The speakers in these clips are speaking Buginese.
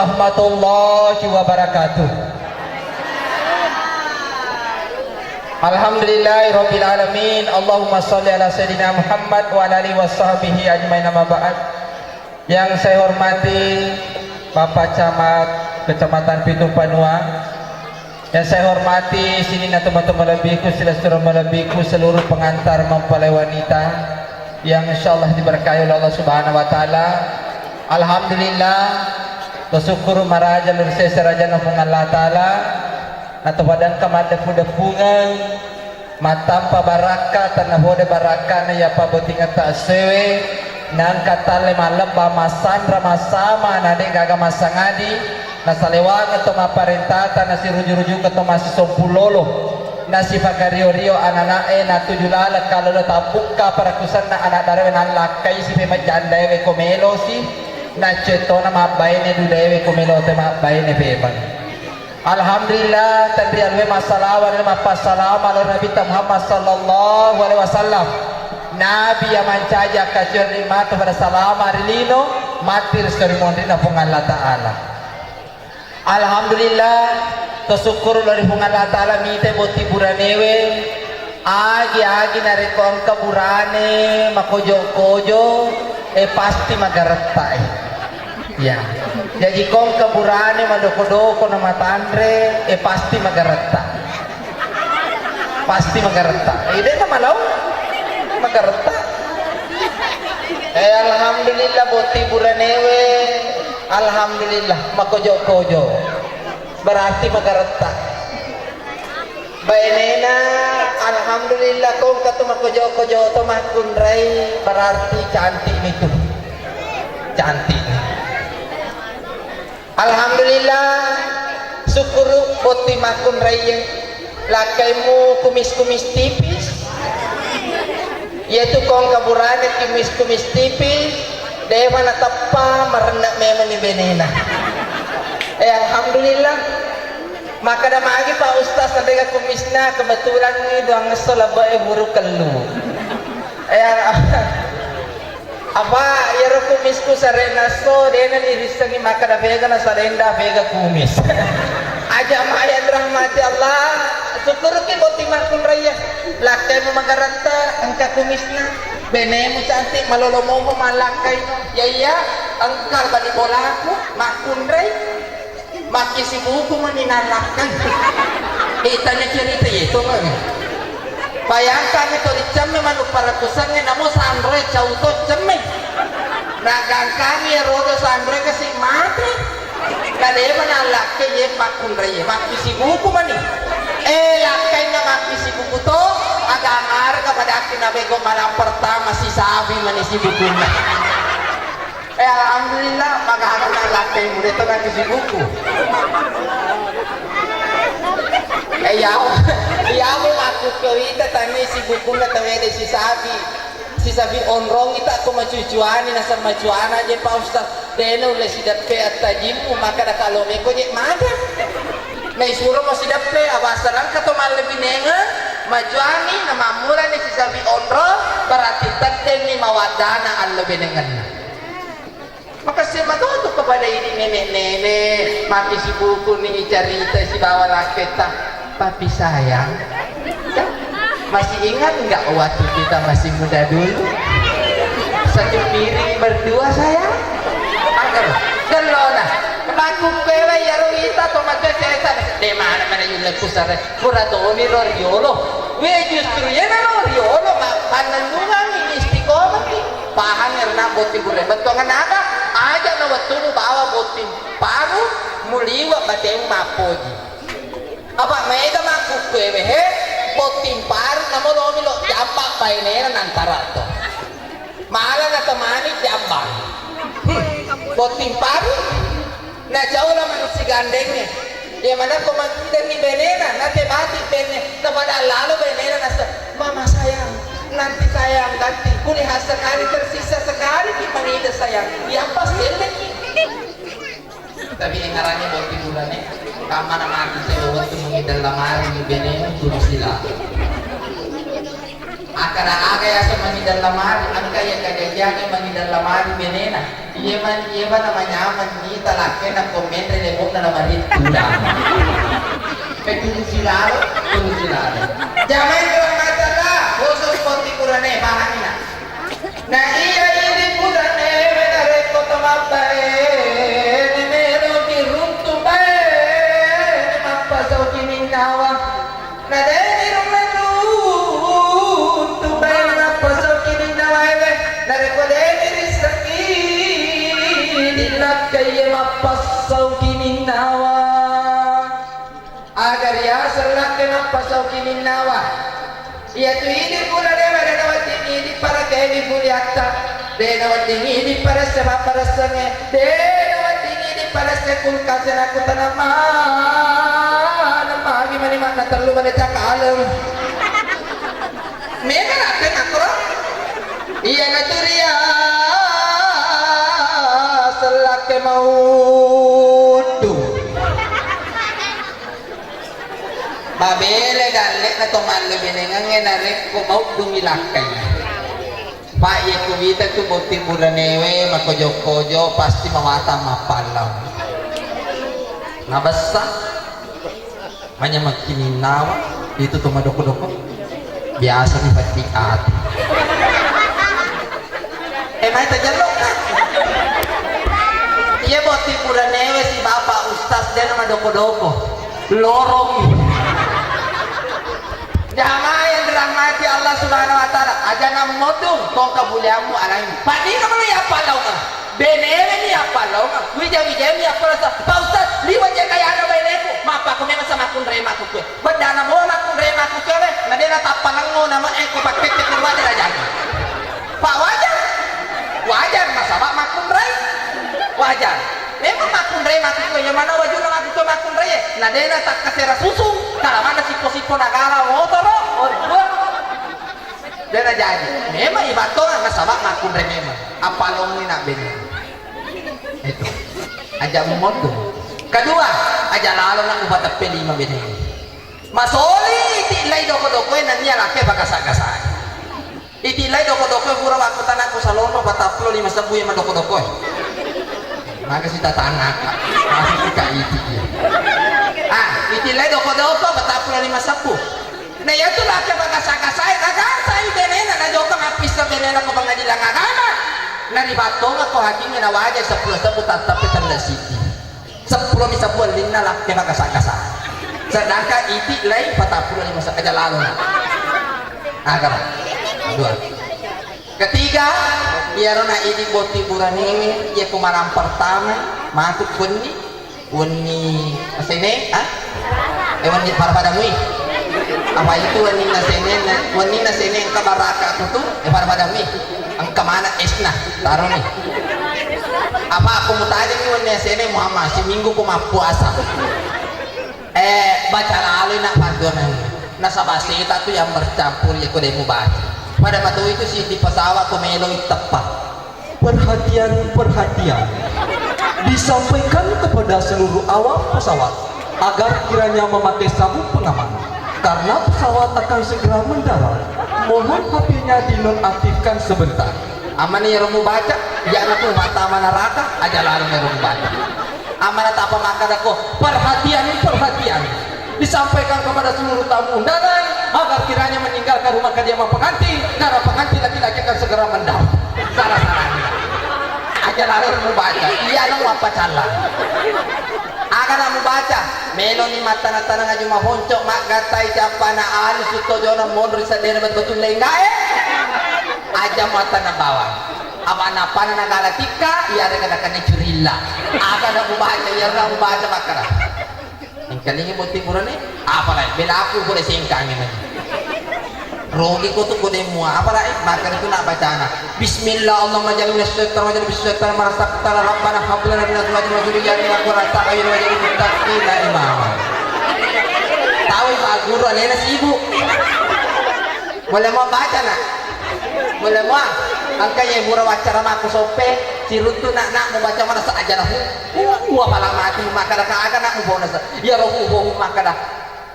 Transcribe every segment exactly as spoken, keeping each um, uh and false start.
Warahmatullahi wabarakatuh. Alhamdulillahirabbil alamin. Allahumma shalli ala sayyidina Muhammad wa ala alihi wa sahbihi ajmain, amma ba'd. Yang saya hormati Bapak Camat Kecamatan Pitung Banua, yang saya hormati sininna tomatoa malebbiku, silessureng malebbiku, seluruh pengantar mempelai wanita yang insyaallah diberkahi oleh Allah Subhanahu wa taala. Alhamdulillah, tasukkuru maraja lao ri sese rajanna Puang Allah Taala, atau padangka maddeppu-deppungeng, mattampa barakka, tennapoda barakkana iya pabbottingetta essoewe, naengka talle mallebba massanra massama, na de' gaga massangadi, nasalewangeng to mapparentata, nasiruju-rujukeng to massisompu lolo, nasipakario-rio anana'e, natuju laleng kallolo tabbukka parakusanna ana' darewe, nallakkai sipemeng jandaewe ko melosi, naccoe tona mabbaine dudaewe ko melo te mabbaine pemeng. Alhamdulillah, tenrialue massalawa ri mappassalama lao ri Nabitta Muhammad sallallahu alaihi wasallam. Nabi iya mancaji akkacoereng matu pada salama ri lino, matti ri storimonrinna Puang Allah Taala. Alhamdulillah, tasukkuru lao ri Puang Allah Taala, mita botting buranewe, agi-agi narekko engka burane makojo-kojo, eh, pasti magaretta, eh. Ya. Jaji ko engka burane madoko-doko na matanre, eh, pasti magaretta. Pasti magaretta. Eh, de' na malau? Magaretta. Eh, alhamdulillah, botting buranewe. Alhamdulillah, makojo-kojo. Berarti magaretta. Bainena, alhamdulillah, ko engka tu makojo-kojo to makkunrai, berarti cantik ni tu. Cantik ni. Alhamdulillah, sukkuru botting makkunraie. Lakkaimu kumis-kumis tipis. Iyatu ko engka burane kumis-kumis tipis, de'pa nateppa, marenne' memanni benena. Eh, alhamdulillah. Makkeda magi Pak Ustaz, nadega kumisna, kebetulan ni duangesso lebbe'e buru kellu. Eh, apa, iyaro kumisku sare'na esso, de'na irissengngi makkeda pega nasalenda, pega kumis. Aja' maya dirahmati Allah, sukkuruki botting makkunraie. Lakkaimu magaretta, engka kumisna. Benemu cantik, malolo momo mallakkaino. Ya iya, engka bali bolaku, makkunrai. Makkisibuku mani nallakkai. Eh, tanya cerita itu mani. Bayangkangngi to, dicemme manuk parakusangnge, namo sanroe cau to cemme. Nagangkangngi erodo sanroe kasi mate. Nadema nallakkai ye makkunrai ye. Makkisibuku mani. Eh, lakkainna makkisibuku to, agang arega padakki nabego malam pertama sisabi mani sibukunna. Eh, alhamdulillah, magaga na lakkai muda to nang sibuku. Eh, yawo, yawo makkukkewita tani sibukunna tawede sisabi. Sisabi onrong ita ko macucuani, naseng macuana je Pak Ustaz. Dena ulle sideppe attajimmu, maka da kalo meko je mada. Naisuro mo sideppe, abasarangka to mallebinengeng, macuani, namammulani sisabi onrong, berarti teddenni mawaddana allebinengenna. Makessing matoto kepada idi nenek-nenek, maki sibukuni carita sibawa lakketta. Tapi sayang, masih ingat nggak waktu kita masih muda dulu? Satu piring berdua, sayang? Angker, gellona. Makkukkue iyaro ita to mate cerita, de mana mana yulle kusare. Pura toni ro riolo. We, justru iyana ro riolo, ma-, mannennungangngi, istiqomahki. Pahang erna botting burane. Bettuangenna aga? Aja na wettumu bawa botting paru, muliwa batemu mappoji. Apa maega makkukku ewe he? Botting paru namo lomi lo jambang bainena nantara to. Mala natemani jambang. Hmm. Botting paru. Nacau la manusi gandengnge. Iya manakko mangidenni benena, nate bati benne, napada lalo benena nasa, "Mama sayang, nanti sayang ganti, kulihat sekali, tersisa sekali ki mangideng sayang." Iya pas selleki. Tapi engarannya botting burane, kamana mati saya waktu mangideng lamari ni benena turu sila. Kada aga yaseng mangidang lamari, engka iya kajajiangnge mangidang lamari benena. Iya man, iya bana manyameng ni talakke na kommenre lebo'na lamari tudang. Pe tulu silalo, tulu silalo. Jamaah yang dirahmati Allah, khusus Botting Burane, pahami na. Na iya idi burane we narekko to mabbaine melo kiruntu baine mappasau kininnawa. Na deni runtu baine mappasau kininnawa ewe. Narekko deni rissengi dilakkaiye mappasau kininnawa. Aga riaseng lakke mappasau kininnawa. Iyatu idi pura dewa de nawedding idi parakewi kuliatta, de nawedding idi paresse mapparessengnge, de nawedding idi paresse kulkase nakku tanama. Namagi mani makna tellu bale cakaleng. Memang lakke makro. Iya natu riaseng lakke mauddu. Mabele dalle'na to mallebenengengnge narekko mauddungngi lakkai. Pa' ye kuwita tu botting buranewe makojo-kojo pasti mawatang mappallau. Nabessa manyameng kininnawa itu to madoko-doko. Biasa ni patti ati. Eh, mai tajallo ka? Iya botting buranewe si bapak ustaz dena madoko-doko. Lorong. Jamaah yang dirahmati Allah Subhanahu wa Ta'ala, aja namodong tongka buliammu alai. Padina melo iya pallau ka. Benere ni appalaunga, wija-wija ni appalasa. Pak Ustaz, liwa je kaya ada baineku, mappa ko memang sama kunre maku kue. Bedana mo makunre maku kue, na dena tappa nango nama eko pakkette keluar dera jaga. Pak wajar, wajar nasaba makunre, wajar. Memang makunre maku kue, yang mana wajuna maku kue makunre, na dena takkasera susu, kalamana sippo-sippo nagara motoro, oh, dua. Dena jaji. Memang ibattonga nasaba makunre memang. Appalongi na bene. Itu. Aja mumoto. Kedua, aja lalo na upateppe lima bene. Masoli iti lai doko-dokoe nania lake pakasa-kasai. Iti lai doko-dokoe pura wakkutanakku salono patappulo lima sebbu ya madoko-dokoe. Maka sita tanaka. Masih suka iti. Ah, iti lai doko-doko patappulo lima sebbu. Na iyatu lake pakasa-kasai, nagasai benena, najokka mappissa benena ko pengadilan agama. Naribattonga ko hakingnge nawaja seppulo sebbu tattappe telle siti. Seppulo mi sebbu ellinna lake pakasa-kasai. Sedangkan iti lai patappulo lima se-, aja lalo. Agama. Dua. Ketiga, iyaro na idi botting buranewe, iya ko malam pertama, matu wenni, wenni nasene, ah? Eh, wenni pada-pada mui. Apa itu wenni nasene, wenni nasene engka baraka kutu, eh, pada-pada mui. Engka mana esna, taroni. Apa aku mutajengi wenni nasene Muhammad, seminggu ku mappuasa. Eh, baca laloi na' padduangenna. Nasaba' seta' tu yang bercampur, iya ko de' mubaca. Pada matu itu si di pesawat ko meloi teppa. Perhatian, perhatian. Disampaikan kepada seluruh awak pesawat agar kiranya memakai sabuk pengaman karena pesawat akan segera mendarat. Mohon H P-nya dinonaktifkan sebentar. Amanna iyaro mubaca, iyana ku mattama neraka, aja lalo iyaro mubaca. Amanna tappa makkadako, perhatian, perhatian. Disampaikan kepada seluruh tamu undangan agar kiranya meninggalkan rumah kediaman pengantin karena pengantin laki-laki akan segera mendarat. Salah-salah. Aja lalo mubaca, iyana mappacallang. Aga na mubaca, meloni mattana-tana ngaju maponco, maggattai cappana alu suttojona monro ri seddena betul-betul lenggae. Aja muattana bawang. Apa napana nagala tikka, iya ada kena kena curilla. Aga na mubaca, iya na mubaca makkara. Engkalingi botting burane, apa lai? Belaku pole sengkangi mani. Rogi ko tu ko de' mua, apa lai? Makkada tu na bacana. Bismillah, Allahumma ja'alna minasyaitonir rajim, bismillahirrahmanirrahim, rabbana hab lana min azwajina wa dzurriyyatina qurrata a'yun waj'alna lil muttaqina imama. Taui Pak Guru alena sibuk. Mulle mua baca na. Mulle mua. Engka ye mura waccara makko soppe, siruntu na, na mubaca mana sa ajana hu. Hu, hu, apala mati makkada ka aga na mubona sa. Iya rohu, hu, hu, makkada.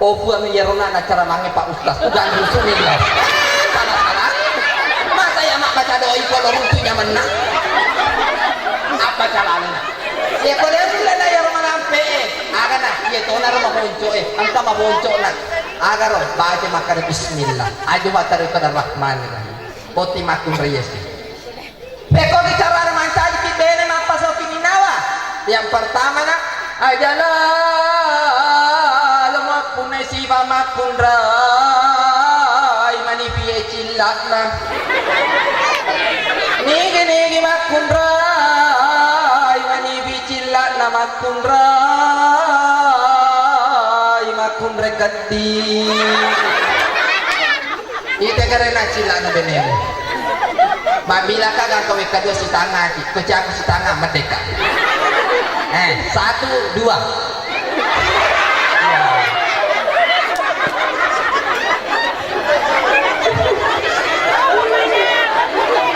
Oh, Puang, iyaro na acara mange Pak Ustaz. Ugang rusuh ni dia. Salah-salah Nyamenna. Apa calana? Iya, ko de' sullena iyaro malampe e. Agana, iya tona ro mabonco e. Engka mabonco na. Agaro, baca makkada bismillah. Aju matari pada Rahmanirrahim. Boti makkunrai iyasi. Pekko bicara mancaji ki bene mappasoki ninawa. Yang pertama na, aja lalo mappunai siba makkunrai manibi e cilla'na. Nigi-nigi makkunrai manibi cilla'na makkunrai makkunrai keddi. Ita garena cilla'na benemu. Mabbilaka gangka wekka dua sitangaki, ko caku sitanga medeka. Eh, satu, dua.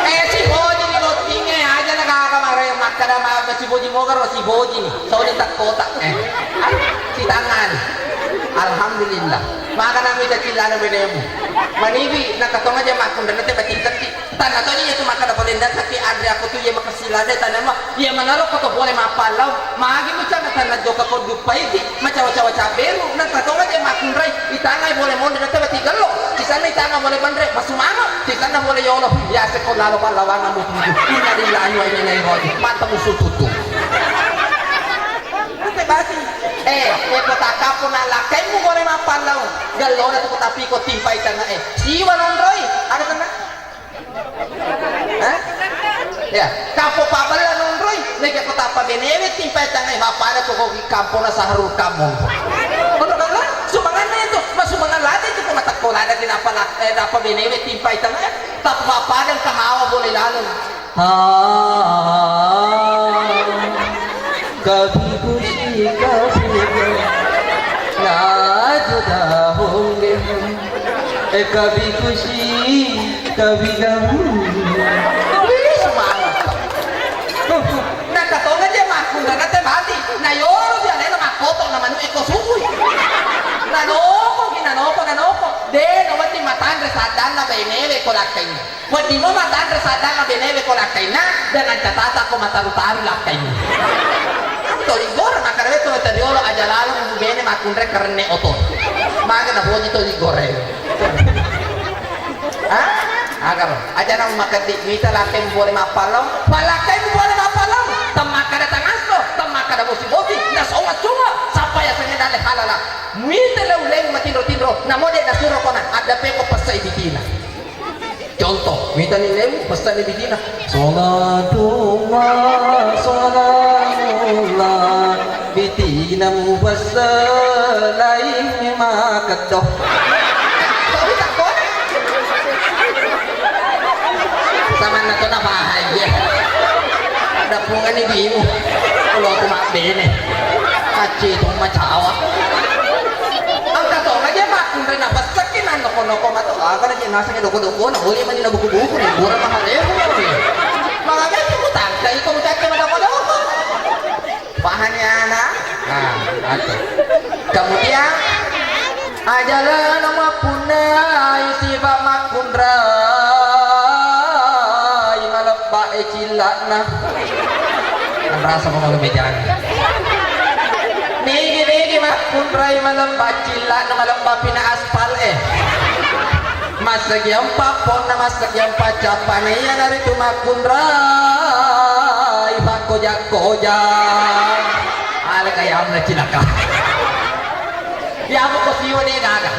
Eh, siboji ni bottinge, aja na gaga mare makkada ma siboji mogaro siboji ni. Soni tak kotak. Eh, sitangani. Alhamdulillah. Maka nami ta cillana benemu. Maniwi, nakatonga aja makkunrai na te batingkati. Tanna toji iya tu makkada pole ndataki anre aku tu iya makasillana tanna ma. Iya manaro ko to pole mappallau. Magi mucanna tanna joka ko duppaiki. Macawa-cawa caberu. Nakatonga aja makkunrai. Itangai pole monde na te batigello. Sisanna itanga pole manre. Masumama. Sisanna pole yolo. Ya seko lalo pallawang amu tuju. Innalillahi wa inna ilaihi raji'un. Mata musuh tutu. Basi. Eh, eh, ko takappo na lakkaimu pole mappallau. Gallona tu ko tapi ko timpai tanna e. Siwa nonroi. Ada tanna? Hah? Ya, kappo pabella nonroi. Nege ko tappa benewe timpai tanna e. Mappada ko ko kampona Sahrul Kamong. Kono kala sumanganna itu. Masumangan lada itu ko matakko lada kenapa la, eh, tappa benewe timpai tanna e. Tappa pada kahawa boleh lalu. हाँ, कभी खुशी कभी गम, ना जुदा होंगे हम, ए, कभी खुशी कभी गम. Wih, semangat. Nakatonga je makkunrai na te mati. Na yoro je alena makkoto na manu eko subui. Na noko ki, na noko, na noko. De, no mati matanre saddanna benewe ko lakkainna. Wedding mo matanre saddanna benewe ko lakkainna, dan ancatata ko mataru-taru lakkainna. Toli gora makkada we to tariolo aja lalo mu bene makkunrai karenne oto. Maga na boji toli gora e. Hah? Agaro, aja na makeddi mita lakkai mu pole mappallau, pallakkai mu pole mappallau. Temmakkada tangasso, temmakkada bosi-bosi, na songa-songa, sappa yasengnge dalle halala. Mita leu-leu matinro-tinro, namo de nasuro kona, adda peko pessai bitina. Contoh, mitani lewu, pesanni bitina, "Salatullah, salamullah, bitina mubassa laing makeddo." Samanna to na pahai, ya. Ada pungani bimu. Kalau aku mak bene. Acce to macawa. Engka to aja makkunrai na pessakki na noko-noko mato. Aga na je naseng doko-doko na boleh mani na buku-buku ni. Gura maharebu ni. Maka itu kutangka iko mucakke madoko-doko. Pahani ana? Nah, atu. Kemudian aja lalo mappunnai siba makkunrai malebba e cilla'na. Rasa mau kalau mejang. Nigi-nigi makkunrai malebba cilla'na, malebba pina aspal e. Massagi empa ponna, massagi empa cappana, iyanaritu makkunrai pakkoja-koja. Ala kayamna cilaka. Yamu ko siwa de gaga.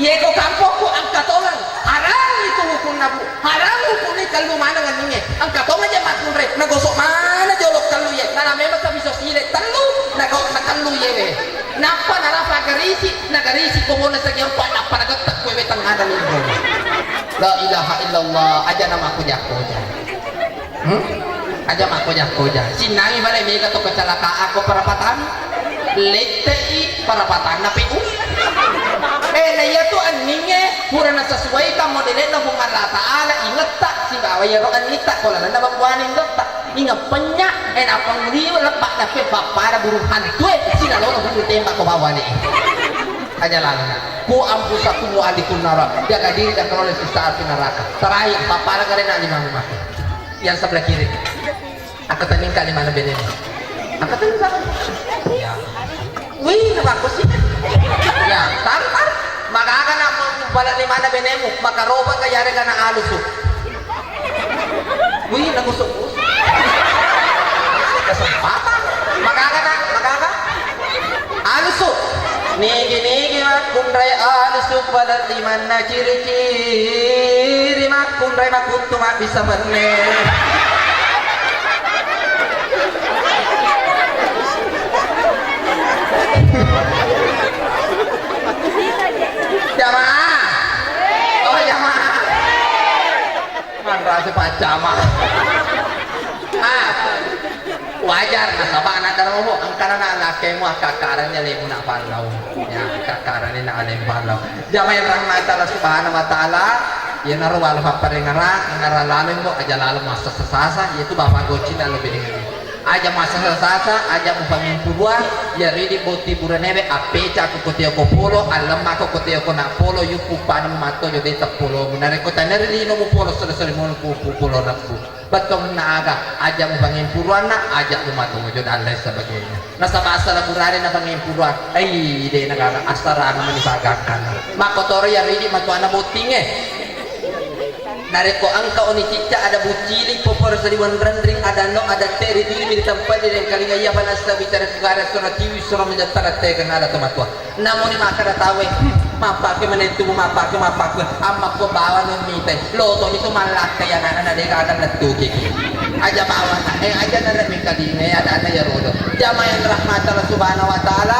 Iye ko kampokku engka tongeng. Harang itu hukunna, Bu. Harang hukunna, tellu maneng anningnge. Engka tongeng je makkunrai. Nagosok mana jolo tellu ye. Nala memang sabiso sile tellu. Nago na tellu ye we. Nappa nala pagarisi, nagarisi komona sagi empa, nappa nagettek kue wetang ada linggo. La ilaha illallah, aja nama koja-koja. Hmm? Aja makkoja-koja. Sinnangi bale mega to kecelakaan ko perapatan. Lette'i parapatanna P U. Eh, na iya tu anningnge purana sesuai ta modelena Puang Allah Taala, ingetta sibawa iyaro annitta ko lalenna babuana indotta. Inga penya, eh, nappa muliwe leppa'na pe pappada burung hantu e, sinalona burung tembak ko bawane. Aja lalena. Ku anfusakum wa ahlikum nara. Jaga diri dan kalau siksa api neraka. Terakhir, papala karena lima rumah. Yang sebelah kiri. Aku tanya kali mana benemu. Aku tanya. Ya. Wih, kenapa aku sih? Ya, taruh, taruh. Maka akan aku balik di mana benemu. Maka roba ke yare kana alusu. Wih, nagusuk-gusuk. Kesempatan. Maka akan, maka akan. Alusu. Nigi-nigi makkunrai alusu pada limanna ciri-ciri makkunrai makuttu mabbissa menne. Jamaah. Oh, jamaah. Manrasa pacama. Ah, wajar nasaba anak dara moho, engkana na lakemu akkakkaranni alemu na pallau. Ya, akkakkaranni na alemu pallau. Jamaah yang rahmat Allah Subhanahu wa Ta'ala, iyanaro walo papparengara, ngara lalo mbo aja lalo massasa-sasa, yaitu bapak gocin lalo bedengani. Aja massasa-sasa, aja mupangempuruang, ya ridi boti buranewe, appeca ko kote ko polo, allemma ko kote ko na polo, yuppu pada mumatto jo de teppolo. Narekko tanere lino mu polo, sore-sore mono pu, pu polo rebbu. Bettuanna aga, aja mupangempuruanna, aja mumatto jo dan lain sebagainya. Nasaba asala burane na pangempuruang, ai de na gara asarana mani bagangkan. Makkotoro ya ridi matuana bottinge. Narekko engka oni cicca ada bucili, poporo saliweng renring, ada no, ada teri tuli mi ditempat di dengkalinga iya panassa bicara fugara sura tiwi sura menjattara tega ada tomatua. Namuni makkada tawe, hmm, mappake menentu, mappake, mappake, amma ko bawa no mitai. Loto mi tu mallakka ya anak-anak dega ada lettu kiki. Aja bawa na, eh, aja nare mengkalinga ya ada anak ya rodo. Jamaah yang rahmat Allah Subhanahu wa Ta'ala,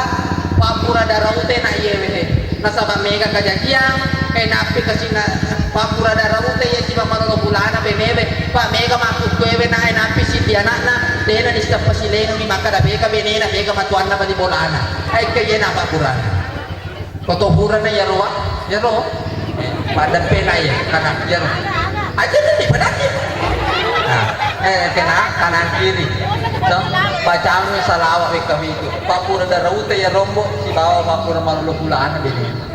papura daraute na yewe. Nasaba mega kajajiang, eh, nappi kasina papura daraute ye siba malolo bulana benewe, pa mega makkukkuewe na, eh, nappi siti anakna, dena nissappa silengengi makkada bega benena, bega matuanna bali bolana. Eh, ke ye na papurana. Koto purana ya roa, ya ro. Eh, pada pena ye, kana ya ro. Aja tadi pada. Nah, eh, kena kanan kiri. So, bacaangngi salawat wekka itu. Papura daraute ya rombo, sibawa papura malolo bulana bene.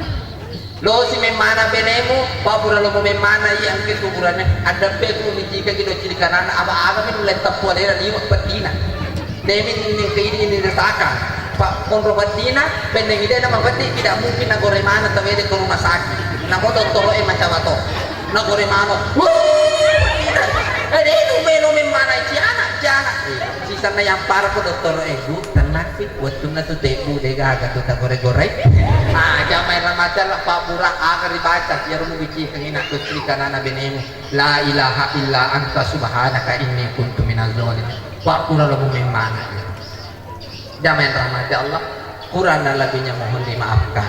Losi memmana benemu, papura lomo memmana iya engke kuburane. Addeppe ku mijika gido cili kanana, aba-aba min letta pualera liwa peddina. Demi ningke ini ini disaka. Pa konro peddina, benneng ide nama peddi, tidak mungkin nagore mana tawede ke rumah sakit. Namo dottoro e macawa to. Nagore mano. Wuh, peddina. Eh, de nu melo memmana ciana, ciana. Eh, sisanna yang parah ko dottoro e, Bu, tenang. Wettunna tu tebbu de gaga tu tagore-gore. Ah, jamaah rahmati Allah, papura aga ribaca, iyaro mubicikeng ina kecil kanana benemu. La ilaha illa anta subhanaka inni kuntu minaz zalimin. Papura lo mumemmana. Jamaah rahmati Allah, kurang dan lebihnya mohon dimaafkan.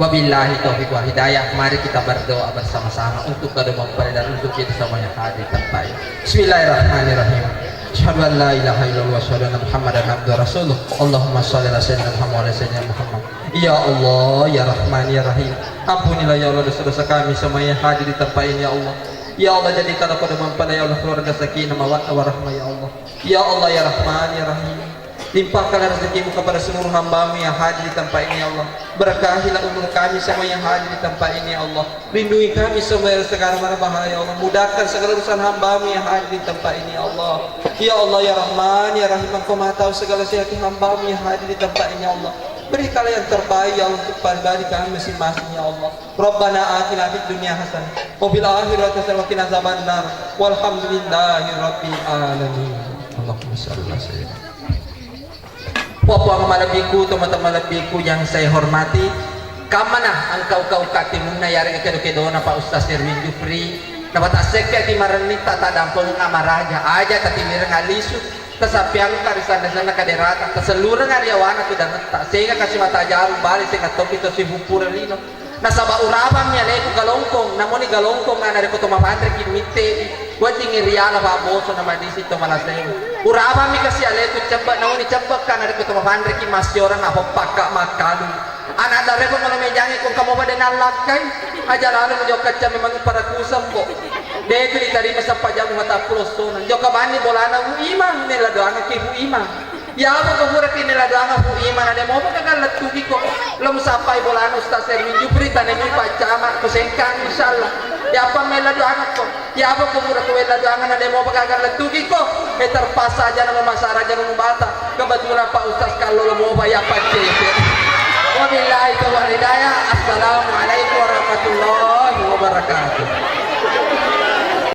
Wabillahi taufiq wal hidayah. Mari kita berdoa bersama-sama untuk kedua mempelai dan untuk kita semuanya hadir tempat ini. Bismillahirrahmanirrahim. Asyhadu an la ilaha illallah wa asyhadu anna Muhammadan abduhu wa rasuluh. Allahumma shalli ala sayyidina Muhammad wa ala sayyidina Muhammad. Ya Allah, ya Rahman, ya Rahim. Ampunilah ya Allah dosa-dosa kami semua yang hadir di tempat ini ya Allah. Ya Allah, jadikanlah pada mempelai ya Allah keluarga sakinah mawaddah warahmah ya Allah. Ya Allah, ya Rahman, ya Rahim. Limpahkanlah rezekimu kepada seluruh hambamu yang hadir di tempat ini, ya Allah. Berkahilah umur kami semua yang hadir di tempat ini, ya Allah. Lindungi kami semua dari segala mara bahaya, ya Allah. Mudahkan segala urusan hambamu yang hadir di tempat ini, ya Allah. Ya Allah, ya Rahman, ya Rahim, Engkau Maha Tahu segala sesuatu hambamu yang hadir di tempat ini, ya Allah. Berikanlah yang terbaik, ya Allah, untuk pribadi kami masing-masing, ya Allah. Rabbana atina fid dunya hasanah wa fil akhirati hasanah wa qina azabannar. Walhamdulillahi rabbil alamin. Allahumma shalli ala sayyidina. Puang-puang malebbiku, tomatoa malebbiku yang saya hormati, kammana engka uka-uka timunna yarega kedo-kedona Pak Ustaz Erwin Jufri, napatassekkaki marennitta taddampengeng amaraja, aja tatiwireng alisu, tasappiangka ri sanna-sanna kaderata, tasellureng ariawana tudangetta, sega kasi mata jaru bali sega topi to sipuppureng lino. Nasaba urabammi aleku galongkong, namuni galongkong ana rekko to mapanreki mittedi, weddingngi riala pabboso namadisi to malasengnge. Urabammi kasi aleku cebbe, namuni cebbe kana rekko to mapanreki massioreng apeppakka makkalu. Anak dareko mono mejangi kong kamu pada nallakkai, aja lalu jokka cami manu pada kusem kok. Detu ditarima sappa jamu mata pulo sona. Jokka bani bolana Bu Imang, nella doana ki Bu Imang. Yapa ko pura ki mela doangeng fu imang, nade mopa gaga lettuki ko. Lo musappai bolana Ustaz Erwin Jupri, tane mi paccama ko Sengkang, insyaallah. Yapa mela doangeng ko. Yapa ko pura ko wela doangeng, nade mopa gaga lettuki ko. E, terpaksa aja na mamasara aja na mubata. Kebetulan Pak Ustaz Kallo lo mopa ya pacce. Wabillahi taufiq wal hidayah. Assalamualaikum warahmatullahi wabarakatuh.